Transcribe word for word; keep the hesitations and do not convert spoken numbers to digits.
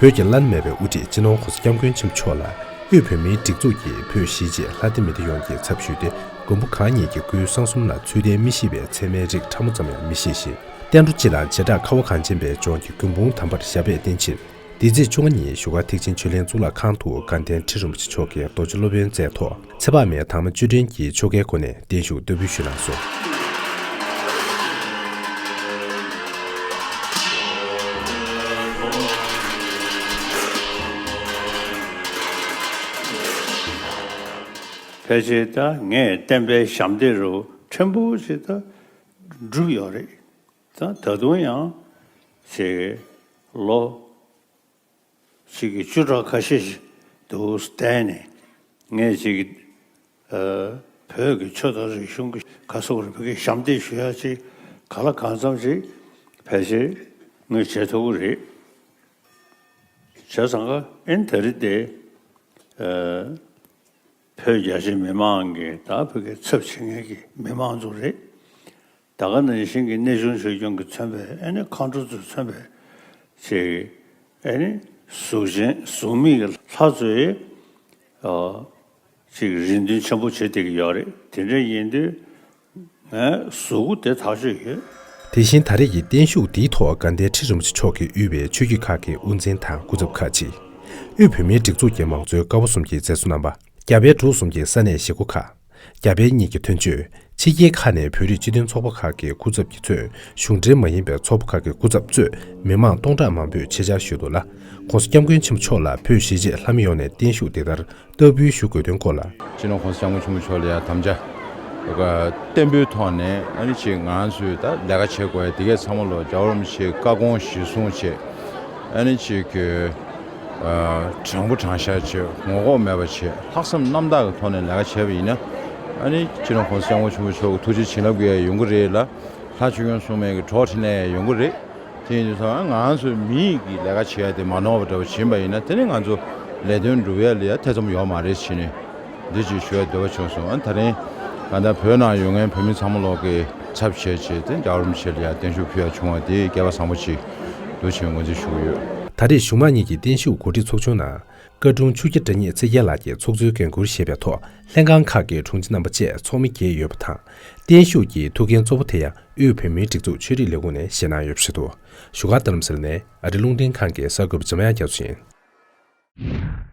བོད་ཀྱི་བླ་ན་མེད་པའི་དབུ་ཁྲིད་སྤྱི་ནོར་༸གོང་ས་༸སྐྱབས་མགོན་ཆེན་པོ་མཆོག་ལ་དབུས་བོད་མིའི་སྒྲིག་འཛུགས་ཀྱིས་བོད་གཞིས་བྱེས་ལྷ་སྡེ་མི་སྡེ་ཡོངས་ཀྱི་ཚབ་ཞུས་ཏེ། མགོན་པོ་གང་ཉིད་ཀྱི་སྐུའི་གསང་གསུམ་ལ་ཚུལ་ལྡན་མི་ཤེས་པའི་མཚན་སྨད་རིགས་ཕྲ་མོ་ཙམ་ཡང་མི་ཤེས་ཤིང་། བསྟན་འགྲོ་སྤྱི་ལ་བྱེ་བྲག་ཁ་བ་གངས་ཅན་པའི་ལྗོངས་ཀྱི་མགོན་དཔུང་དམ་པར་ཞབས་པད་བརྟན་ཕྱིར། འདི་ཚེས་བཅོ་ལྔ་ཉིན་བཞུགས་སྒར་ཐེག་ཆེན་ཆོས་གླིང་གཙུག་ལག་ཁང་དུ་དགའ་ལྡན་ཁྲི་རིན་པོ་ཆེ་མཆོག་གི་རྡོ་རྗེ་སློབ་དཔོན་མཛད་ཐོག་ཚེ་དཔག་མེད་དྭངས་མ་བཅུད་ལྡན་གྱི་ཆོ་གའི་སྒོ་ནས་བརྟན་བཞུགས་བསྟར་འབུལ་ཞུས་གནང་སོང་། ཕལ་ཆེར་ད་ངས་བསྟན་པའི་ཞབས་འདེགས་རུ་ཕྲན་བུ་ཞིག་ད་བསྒྲུབས་ཡོད་རེད། ད་ད་དུང་ཡང་ཞེ་ལོ་ཞིག་གི་བཅུ་ཕྲག་ཁ་ཤས་ཤིག་འདུག་བསྟན་ནས། ངས་ཅིག་ཨ་བོད་ཀྱི་ཆོས་དང་རིག་གཞུང་གི་ག་སོགས་རིག་པའི་ཞབས་འདེགས་ཞུ་ཡ་ཅིག་ག་ལ་གང་འཚམ་ཞིག་ཕལ་ཆེར་ངས་བྱེད་ཐུབ་ཀྱི་རེད། བྱས་ཙང་ཀ་ཨེན་ད་རེས་དེ་ཨ་བོད་རྒྱ་ཆེ་མི་མང་གི་ད་བོད་ཀྱི་ཚབ་བྱེད་མཁན་གྱི་མི་མང་ཚོ་རེད། ད་ག་ནང་བཞིན་གྱི་གནས་ཆུང་ཆོས་སྐྱོང་གིས་མཚོན་པའི་ཨ་ནི་མཁའ་འགྲོ་ཚོས་མཚོན་པའི་ཅིག་ཨ་ནི་གཟུགས་ཅན་གཟུགས་མེད་ཀྱི་ལྷ་ཚོའི་ཨ་ཅིག་རེ་འདུན་ཆེན་པོ་བྱེད་བསྡད་ཀྱི་ཡོད་རེད། དེ་འདྲ་ཡིན་དུས་ངའི་གཟུགས་པོ་དེ་ཐག་ཆོད་ཡོད། དེ་བཞིན་ད་རེས་ཀྱི་བརྟན་བཞུགས་འདིའི་ཐོག་དགའ་ལྡན་ཁྲི་རིན་པོ་ཆེ་མཆོག་གིས་དབུས་པའི་ཆོས་བརྒྱུད་ཁག་གི་དབུ་འཛིན་དང་སྐུ་ཚབ་ཁག་ཅིག་དབུས་བོད་མིའི་སྒྲིག་འཛུགས་ཀྱི་མང་གཙོའི་ཀ་བ་གསུམ་གྱི་མཛད་གཙོ་རྣམ་པ། རྒྱ་བལ་འབྲུག་གསུམ་གྱི་ས་གནས་བཞེད་སྒོ་ཁག་རྒྱ་བལ་གཉིས་ཀྱི་དོན་གཅོད། ཕྱི་རྒྱལ་ཁག་ནས་བོད་རིགས་སྤྱི་མཐུན་ཚོགས་པ་ཁག་གི་སྐུ་ཚབ་ཀྱིས་མཚོན། གཞུང་འབྲེལ་མ་ཡིན་པའི་ཚོགས་པ་ཁག་གི་སྐུ་ཚབ་གཙོས་མི་མང་སྟོང་ཕྲག་མང་པོས་ཆེད་བཅར་ཞུས་འདུག་ལ། ༸གོང་ས་༸སྐྱབས་མགོན་ཆེན་པོ་མཆོག་ལ་བོད་གཞིས་བྱེས་ལྷ་མི་ཡོངས་ནས་བརྟན་བཞུགས་འདི་ལྟར་བསྟར་འབུལ་ཞུ་དགོས་དོན་སྐོར་ལ། སྤྱི་ནོར་༸གོང་ས་༸སྐྱབས་མགོན་ཆེན་པོ་མཆོག་ལ་ཡང་དམ་བཅའ་བརྟན་པོའི་ཐོག་ནས་ཨ་ནི་ཅིག་ང་ཚོས་ད་ལས་ཀ་བྱེད་དགོས་ཡ་འདི་གས་ཚང་མ་ལོ་རྒྱལ་བ་རིན་པོ་ཆེའི་བཀའ་དགོངས་གཞིར་བཟུང་བྱས། ཨ་ནི་ཅིག་གི་ཨ་དྲང་པོ་དྲང་བཞག་བྱས། ངོ་ལྐོག་མེད་པ་བྱས། ལྷག་བསམ་རྣམ་དག་གི་ཐོག་ནས་ལས་ཀ་བྱས་པ་ཡིན་ན། ཨ་ནི་སྤྱི་ནོར་༸གོང་ས་༸སྐྱབས་མགོན་ཆེན་པོ་མཆོག་གི་ཐུགས་རྗེ་བྱིན་རླབས་ཀྱིས་ཡོང་གི་རེད་ལ། ལྷ་ཆོས་སྐྱོང་སྲུང་མའི་གི་གྲོགས་འཕྲིན་ལས་ཡོང་གི་རེད། དེ་ཡིན་དུས་ཙང་ང་ཚོ་མི་ཡིས་ཀྱི་ལས་ཀ་བྱེད་ཡ་དེ་མ་ནོར་བ་འདྲ་བོ་བྱིན་པ་ཡིན་ན། དེ་ནི་ང་ཚོ་ལས་དོན་འགྲུབ་ཡ་ལ་ཡ་ཐེ་ཚོམ་ཡོད་མ་རེད་བྱས་ནས། འདི་ཅིག་ཞུ་ཡ་འདོད་པ་བྱུང་སོང་། ཨ་ད་རིང་གང་ལྟར་བོད་ནང་ཡོད་མཁན་བོད་མི་ཚང་མ་ལོག་གི་ཚབ་བྱས་བྱས་ཏེ་རྒྱལ་བ་རིན་པོ་ཆེ་ལ་ཡ་བརྟན་བཞུགས་ཕུལ་ཡ་བྱུང་བ་དེ་སྐལ་བ་བཟང་པོ་ཅིག་འདུག་ཅེས་ངོས་འཛིན་ཞུ་གི་ཡོད། ད་རེས་གཞུང་མང་གཉིས་ཀྱི་བརྟན་བཞུགས་གོ་སྒྲིག་ཚོགས་ཆུང་ནང་། བཀའ་དྲུང་ཆུ་བརྒྱ་དགྲ་གཉེན་ཚེ་རྒྱལ་ལགས་ཀྱིས་ཚོགས་གཙོའི་འགན་འཁུར་བཞེས་པའི་ཐོག་ལྷན་ཁང་ཁག་གི་དྲུང་ཆེ་རྣམ་པ་བཅས་ཚོགས་མི་བརྒྱད་ཡོད་པ་དང་། བརྟན་བཞུགས་ཀྱི་ཐུགས་འགན་གཙོ་བོ་དེ་ཡང་དབུས་བོད་མིའི་སྒྲིག་འཛུགས་ཆོས་རིག་ལས་ཁུངས་ནས་བཞེས་གནང་ཡོད་པ་རེད་འདུག་བཞུགས་སྒར་རྡ་རམ་ས་ལ་ནས་ཨ་རི་རླུང་འཕྲིན་ཁང་གི་གསར་འགོད་པ་འཇམ་དབྱངས་རྒྱ་མཚོ་ཡིན།